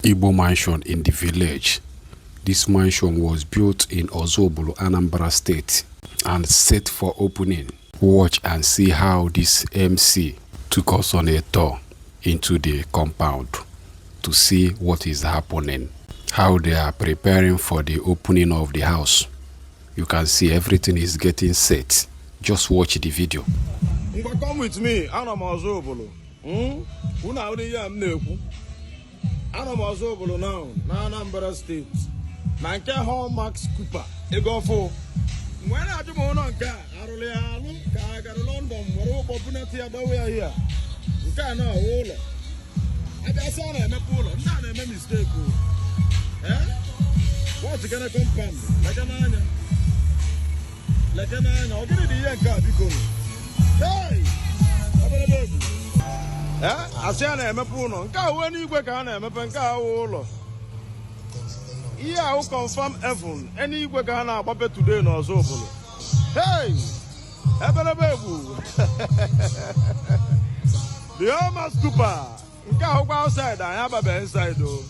Igbo mansion in the village. This mansion was built in Ozubulu Anambra State and set for opening. Watch and see how this MC took us on a tour into the compound to see what is happening, how they are preparing for the opening of the house. You can see everything is getting set. Just watch the video. Come with me. I'm Ozubulu. I'm Ozubulu now. Anambra State. Manke Hallmarks Cooper. Ego for. When I do Mononka, I really got London, where opportunity are here. You can't know all. I got some of a pool, not a mistake. What's gonna come? Like a man, I'll get the young car because. Hey! I say I'm a pool. Go when you work on a car. Yeah, who confirm heaven? Any work on our puppet today, no so. Hey! The Hallmarks Cooper. Go outside, I have a inside though.